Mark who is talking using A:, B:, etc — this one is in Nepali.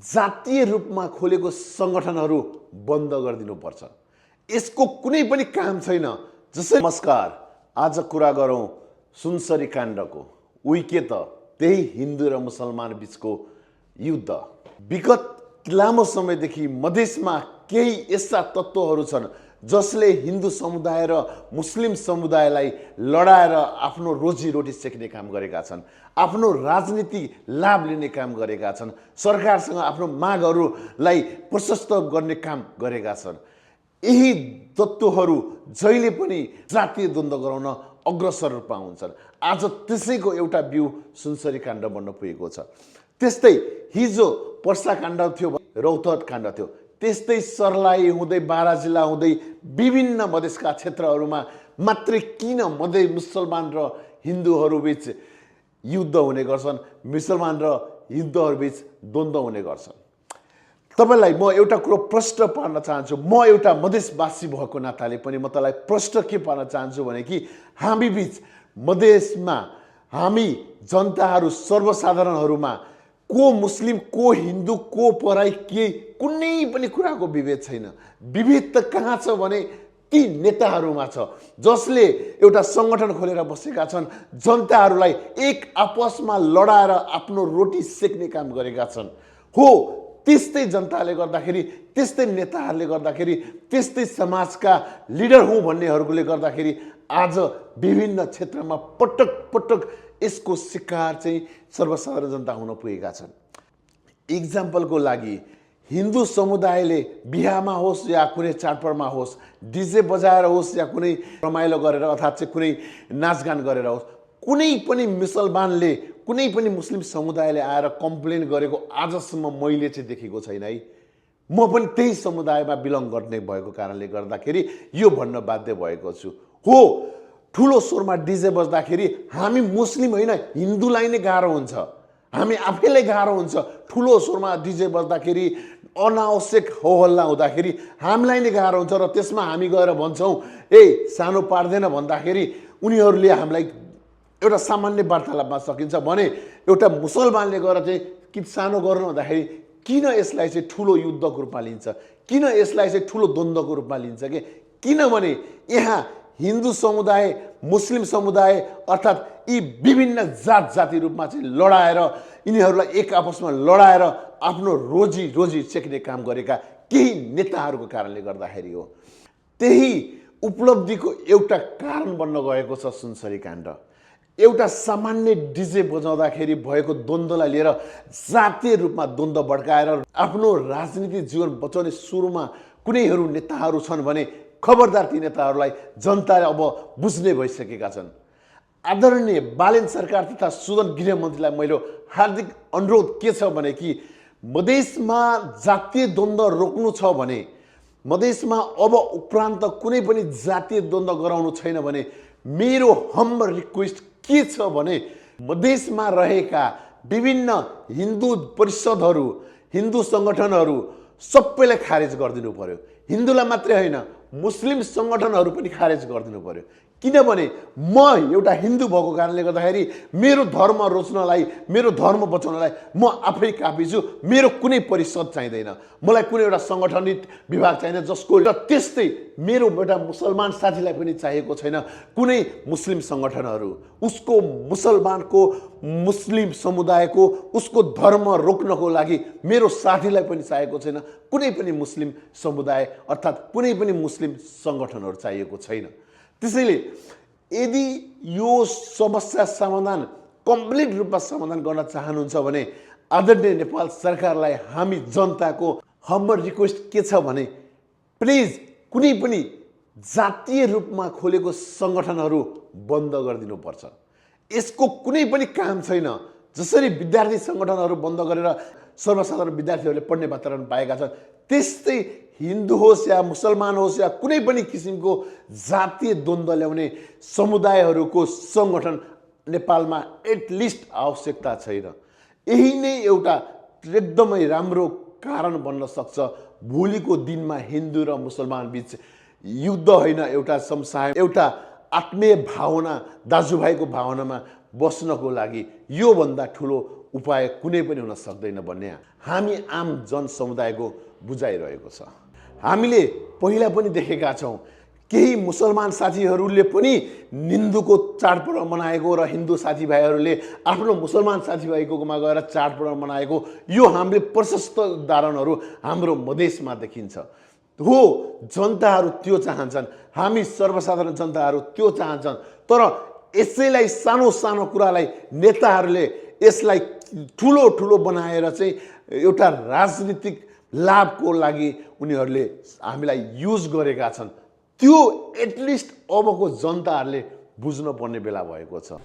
A: जातीय रूपमा खोलेको सङ्गठनहरू बन्द गरिदिनुपर्छ। यसको कुनै पनि काम छैन। जसरी नमस्कार, आज कुरा गरौँ सुनसरी काण्डको। उही के त त्यही हिन्दू र मुसलमान बीचको युद्ध। विगत लामो समयदेखि मधेसमा केही यस्ता तत्त्वहरू छन् जसले हिन्दू समुदाय र मुस्लिम समुदायलाई लडाएर आफ्नो रोजीरोटी सेक्ने काम गरेका छन्, आफ्नो राजनीतिक लाभ लिने काम गरेका छन्, सरकारसँग आफ्नो मागहरूलाई प्रशस्त गर्ने काम गरेका छन्। यही तत्त्वहरू जहिले पनि जातीय द्वन्द्व गराउन अग्रसर रूपमा हुन्छन्। आज त्यसैको एउटा बिउ सुनसरी काण्ड बन्न पुगेको छ। त्यस्तै हिजो पर्सा काण्ड थियो, रौतहट काण्ड थियो, त्यस्तै सर्लाही हुँदै बारा जिल्ला हुँदै विभिन्न मधेसका क्षेत्रहरूमा मात्रै किन मुसलमान र हिन्दूहरू बीच युद्ध हुने गर्छन्, मुसलमान र हिन्दूहरूबीच द्वन्द्व हुने गर्छन्। तपाईलाई म एउटा कुरो प्रश्न पार्न चाहन्छु। म एउटा मधेसवासी भएको नाताले पनि म तपाईलाई प्रश्न के पार्न चाहन्छु भने कि हामी बीच मधेसमा हामी जनताहरू सर्वसाधारणहरूमा को मुस्लिम, को हिन्दू, को पराई, के कुनै पनि कुराको विभेद छैन। विभेद त कहाँ छ भने ती नेताहरूमा छ जसले एउटा सङ्गठन खोलेर बसेका छन्, जनताहरूलाई एक आपसमा लडाएर आफ्नो रोटी सेक्ने काम गरेका छन्। हो, त्यस्तै जनताले गर्दाखेरि, त्यस्तै नेताहरूले गर्दाखेरि, त्यस्तै समाजका लिडर हुँ भन्नेहरूले गर्दाखेरि आज विभिन्न क्षेत्रमा पटक पटक यसको शिकार चाहिँ सर्वसाधारण जनता हुन पुगेका छन्। इक्जाम्पलको लागि हिन्दू समुदायले बिहामा होस् या कुनै चाडपर्वमा होस्, डिजे बजाएर होस् या कुनै रमाइलो गरेर अर्थात् चाहिँ कुनै नाचगान गरेर होस्, कुनै पनि मुसलमानले, कुनै पनि मुस्लिम समुदायले आएर कम्प्लेन गरेको आजसम्म मैले चाहिँ देखेको छैन है। म पनि त्यही समुदायमा बिलङ गर्ने भएको कारणले गर्दाखेरि यो भन्न बाध्य भएको छु। हो, ठुलो स्वरमा डिजे बज्दाखेरि हामी मुस्लिम होइन हिन्दूलाई नै गाह्रो हुन्छ, हामी आफैलाई गाह्रो हुन्छ। ठुलो स्वरमा डिजे बज्दाखेरि अनावश्यक होहल्ला हुँदाखेरि हामीलाई नै गाह्रो हुन्छ र त्यसमा हामी गएर भन्छौँ ए सानो पार्दैन भन्दाखेरि उनीहरूले हामीलाई एउटा सामान्य वार्तालापमा सकिन्छ भने एउटा मुसलमानले गएर चाहिँ कि सानो गर्नु भन्दाखेरि किन यसलाई चाहिँ ठुलो युद्धको रूपमा लिन्छ, किन यसलाई चाहिँ ठुलो द्वन्द्वको रूपमा लिन्छ कि किनभने यहाँ हिन्दू समुदाय, मुस्लिम समुदाय अर्थात् यी विभिन्न जाति रूपमा चाहिँ लडाएर यिनीहरूलाई एक आपसमा लडाएर आफ्नो रोजी सेक्ने काम गरेका केही नेताहरूको कारणले गर्दाखेरि हो। त्यही उपलब्धिको एउटा कारण बन्न गएको छ सुनसरी काण्ड। एउटा सामान्य डिजे बजाउँदाखेरि भएको द्वन्द्वलाई लिएर जातीय रूपमा द्वन्द्व भड्काएर आफ्नो राजनीतिक जीवन बचाउने सुरुमा कुनैहरू नेताहरू छन् भने खबरदार ती नेताहरूलाई जनताले अब बुझ्ने भइसकेका छन्। आदरणीय बालेन सरकार तथा सुदन गृहमन्त्रीलाई मैले हार्दिक अनुरोध के छ भने कि मधेसमा जातीय द्वन्द्व रोक्नु छ भने, मधेसमा अब उपरान्त कुनै पनि जातीय द्वन्द्व गराउनु छैन भने मेरो हम्बल रिक्वेस्ट के छ भने मधेसमा रहेका विभिन्न हिन्दू परिषदहरू, हिन्दू सङ्गठनहरू सबैलाई खारेज गरिदिनु पर्यो। हिन्दूलाई मात्रै होइन, मुस्लिम सङ्गठनहरू पनि खारेज गरिदिनु पर्यो। किनभने म एउटा हिन्दू भएको कारणले गर्दाखेरि मेरो धर्म रोच्नलाई, मेरो धर्म बचाउनलाई म आफै काफी छु। मेरो कुनै परिषद चाहिँदैन, मलाई कुनै एउटा सङ्गठनित विभाग चाहिँदैन जसको र त्यस्तै मेरो एउटा मुसलमान साथीलाई पनि चाहिएको छैन कुनै मुस्लिम सङ्गठनहरू। उसको मुसलमानको, मुस्लिम समुदायको, उसको धर्म रोक्नको लागि मेरो साथीलाई पनि चाहिएको छैन, कुनै पनि मुस्लिम समुदाय अर्थात् कुनै पनि मुस्लिम सङ्गठनहरू चाहिएको छैन। त्यसैले यदि यो समस्या समाधान कम्प्लिट रूपमा समाधान गर्न चाहनुहुन्छ भने आदरणीय नेपाल सरकारलाई हामी जनताको हम्बल रिक्वेस्ट के छ भने प्लिज कुनै पनि जातीय रूपमा खोलेको सङ्गठनहरू बन्द गरिदिनुपर्छ। यसको कुनै पनि काम छैन। जसरी विद्यार्थी सङ्गठनहरू बन्द गरेर सर्वसाधारण विद्यार्थीहरूले पढ्ने वातावरण पाएका छन्, त्यस्तै हिन्दू होस् या मुसलमान होस् या कुनै पनि किसिमको जातीय द्वन्द्व ल्याउने समुदायहरूको सङ्गठन नेपालमा एटलिस्ट आवश्यकता छैन। यही नै एउटा एकदमै राम्रो कारण बन्न सक्छ भोलिको दिनमा हिन्दू र मुसलमान बीच युद्ध होइन, एउटा शमशान, एउटा आत्मीय भावना, दाजुभाइको भावनामा बस्नको लागि योभन्दा ठुलो उपाय कुनै पनि हुन सक्दैन भन्ने हामी आम जनसमुदायको बुझाइरहेको छ। हामीले पहिला पनि देखेका छौँ केही मुसलमान साथीहरूले पनि हिन्दूको चाडपर्व मनाएको र हिन्दू साथीभाइहरूले आफ्नो मुसलमान साथीभाइकोमा गएर चाडपर्व मनाएको यो हामीले प्रशस्त उदाहरणहरू हाम्रो मधेसमा देखिन्छ। हो, जनताहरू त्यो चाहन्छन्, हामी सर्वसाधारण जनताहरू त्यो चाहन्छन्, तर यसैलाई सानो सानो कुरालाई नेताहरूले यसलाई ठुलो ठुलो बनाएर चाहिँ एउटा राजनीतिक लाभको लागि उनीहरूले हामीलाई युज गरेका छन्। त्यो एटलिस्ट अबको जनताहरूले बुझ्न पर्ने बेला भएको छ।